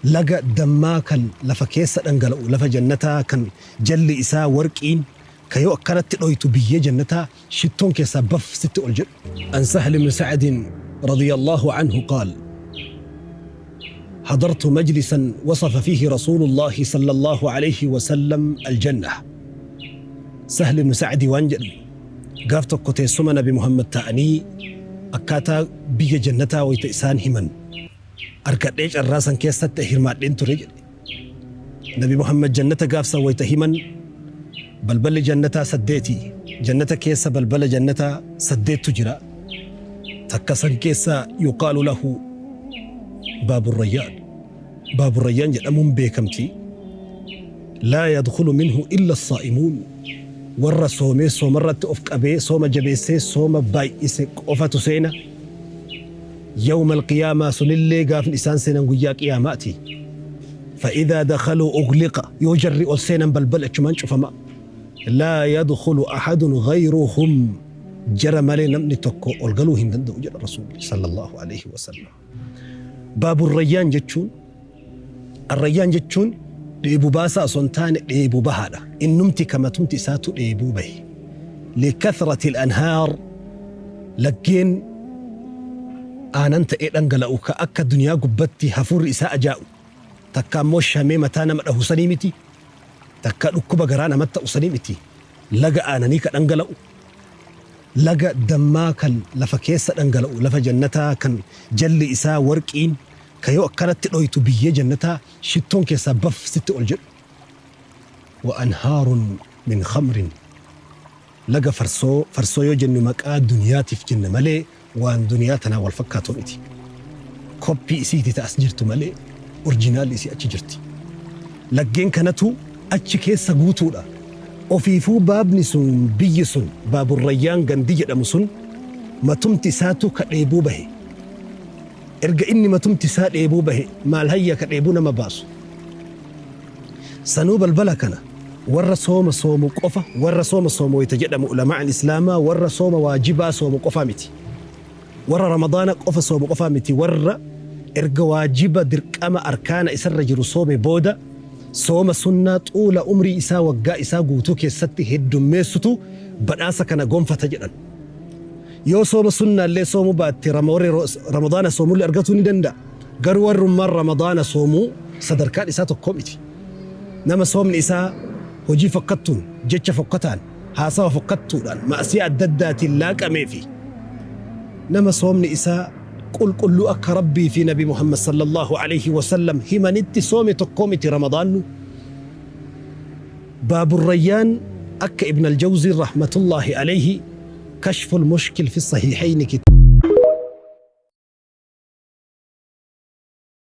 Laga dammaa kan lafa keessa dhangala'u, lafa jannataa kan jalli isaa warqiin, ka yoo akkanatti dhoytu biyyee jannataa shittoon keessaa baf sitti ol jedhu. An Sahl ibn Sa'din radiyallahu anhu qaal, Hadartu majlisan wasafa fiihi Rasuulullaahi sallallahu alayhi wa sallam al-jannah. Sahl ibn Sa'di waan jedhu, gaaf tokko teessuma Nabi Muhammad taa'anii akkaataa biyya jannataa wayta isaan himan, arkadhee carraa san keessatti hirmaadheen ture jedhe. Nabi Muhammad jannata gaaf san wayta himan balballi jannataa saddeeti. Jannata keessa balbala jannataa saddeettu jira. Takka san keessa yuqaalu lahu baabu rayyaan. Baabu rayyaan jedhamuun beekamti. Laa yadkhulu minhu illa as-saa'imuun. Warra soomee soomarratti of qabee sooma jabeessee sooma baay'ise qofatu seena. Yawmal qiyaamaa sunillee gaafni isaan seenan guyyaa qiyaamaati. Fa'idhaa dakhaluu ughliqa yoo jarri ol seenan balballi achumaan cufama. Laa yadkhulu ahadun ghayruhum jara malee namni tokko ol galuu hin danda'u jedha Rasuulli sallallahu alaihi wasallam. Baabur rayyaan jechuun Arrayyaan jechuun dheebu baasaa osoo hin taane dheebu bahaadha. Innumti ka matumti isaatu dheebuu bahe. Likathrati al-anhaar laggeen aanan ta'ee dhangala'u ka akka duniyaa gubbatti hafuurri isaa ajaa'u takka ammoo shamee mataa nama dhahu sanii miti takka dhukkuba garaa namatti ta'u sanii miti laga aananii ka dhangala'u laga dammaa kan lafa keessa dhangala'u lafa jannataa kan jalli isaa warqiin Ka yoo akkanatti dhoytu biyyee jannataa shittoon keessaa baf sitti ol jedhu. Wa anhaarun min khamrin Laga farsoo, farsoo yoo jennu maqaa duniyaatiif jenna malee waan duniyaa tanaan wal fakkaatu miti. Koppii isiiti ta as jirtu malee orjinaalli isii achi jirti. Laggeen kanatu achi keessa guutuudha. Ofiifuu baabni sun biyyi sun Baaburrayyaan gandi jedhamu sun matumti isaatu ka dheebuu bahe. Erga inni matumti isaa dheebuu bahe maal hayya ka dheebuu nama baasu? Sanuu balbala kana warra sooma soomu qofa, warra sooma soomu wayta jedhamu ulamaa'in islaamaa warra sooma waajibaa soomu qofaa miti. Warra ramadaana qofa soomu qofaa miti, warra erga waajiba dirqama arkaana isarra jiru soome booda sooma sunnaa xuula umrii isaa waggaa isaa guutuu keessatti heddummeessutu badhaasa kana gonfata jedhan. Yoo sooma sunnaallee soomuu baatte warri Ramadaana soomullee argatuu ni danda'a. Garuu warrummaan Ramadaana soomuu sadarkaan isaa tokkoo miti. Nama soomni isaa hojii fokkattuun, jecha fokkataan, haasawa fokkattuudhaan, ma'asiyaa adda addaatiin laaqamee fi nama soomni isaa qulqulluu akka Rabbii fi Nabi Muhammad sallallahu aleyhi wa sallam himanitti soome tokkoo miti Ramadaannu. Baaburrayyaan akka Ibn Al-Jawziin rahmatullaahi aleyhi Kashful Mushkil fi Sahiihayni kitaaba.